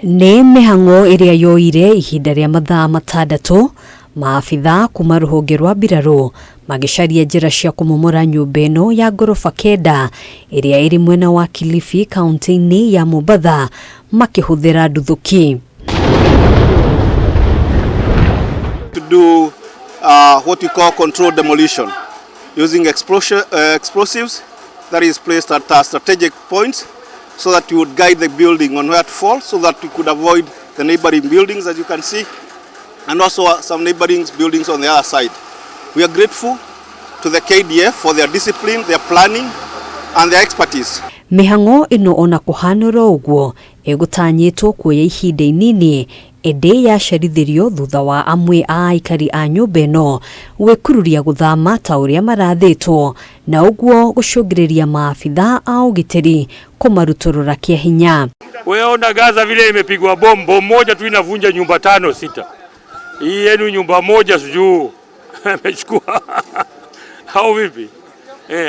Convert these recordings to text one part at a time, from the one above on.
Nĩ mĩhang'o ĩrĩa yoire ihinda rĩa mathaa matandatũ, maabitha kuma rũhonge rwa mbirarũ magĩcaria njĩra cia kũmomora nyũmba ĩno ya ngoroba kenda ĩrĩa ĩrĩ mwena wa Kilifi kaunti-inĩ ya Mombatha makĩhũthĩra nduthũki. To do what we call controlled demolition using explosives that is placed at strategic points so that we would guide the building on where to fall so that we could avoid the neighboring buildings, as you can see, and also some neighboring buildings on the other side. We are grateful to the KDF for their discipline, their planning and their expertise. Mĩhang'o ĩno ona kũhanĩra ũguo ĩgũtanyĩtwo kuoya ihinda inini ĩndĩ yacerithĩrio thutha wa amwe a aikari a nyũmba ĩno gwĩkururia gũthama ta ũrĩa marathĩtwo na ũguo gũcũngĩrĩria maabitha a ũgitĩri kũmarutũrũra kĩa hinya. Wewe ona Gaza vile imepigwa bomu, bomu moja tu inavunja nyumba 5 6. Hii yenu nyumba moja sijuu amechukua au vipi?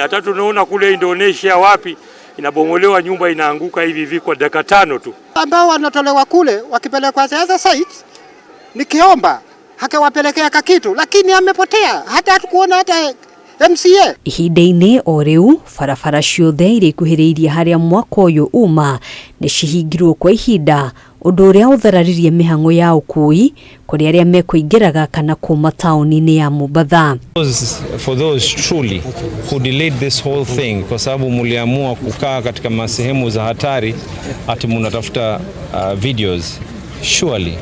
Hata tunaona kule Indonesia wapi inabomolewa nyumba inaanguka hivi hivi kwa dakika 5 tu. Ambao wanatolewa kule wakipelekwa the other side, nikiomba hakewapelekea kakitu, lakini amepotea, hata hatukuona hata MCA. Ihinda-inĩ o rĩu barabara ciothe iria ikuhĩrĩirie harĩa mwako ũyũ uma nĩ cihingirwo kwa ihinda, ũndũ ũrĩa ũthararirie mĩhang'o ya ũkui kũrĩ arĩa mekũingĩraga kana kuma taũni-inĩ ya Mombatha. For those truly who delayed this whole thing kwa sababu muliamua kukaa katika masehemu za hatari ati munatafuta videos, surely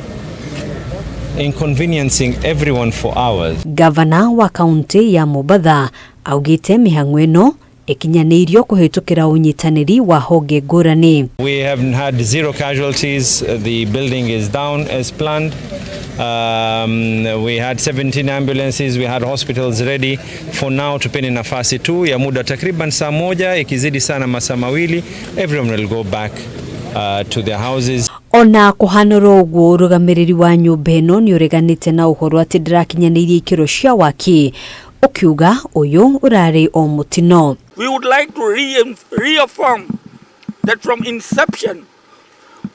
inconveniencing everyone for hours. Gavana wa kaunti ya Mombatha augite mĩhang'o ĩno ĩkinyanĩirio kũhĩtũkĩra ũnyitanĩri wa honge ngũrani. We have had 0 casualties. The building is down as planned. We had 17 ambulances, we had hospitals ready. For now tupeni nafasi tu ya muda takriban saa moja, ikizidi sana masaa mawili, everyone will go back to their houses. Ona kũhanũra ũguo ũrũgamĩrĩri wa nyũmba ĩno nĩ ũreganĩte na ũhoro atĩ ndĩrakinyanĩirie ikĩro cia waki, ũkiuga ũyũ ũrarĩ o mũtino. We would like to reaffirm that from inception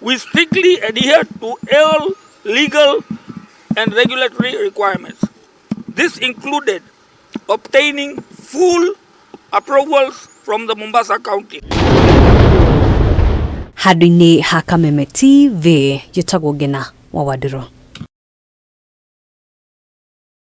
we strictly adhere to all legal and regulatory requirements. This included obtaining full approvals from the Mombasa County. Handũ-inĩ ha Kameme TV, njĩtagwo Ngena wa Wandĩro.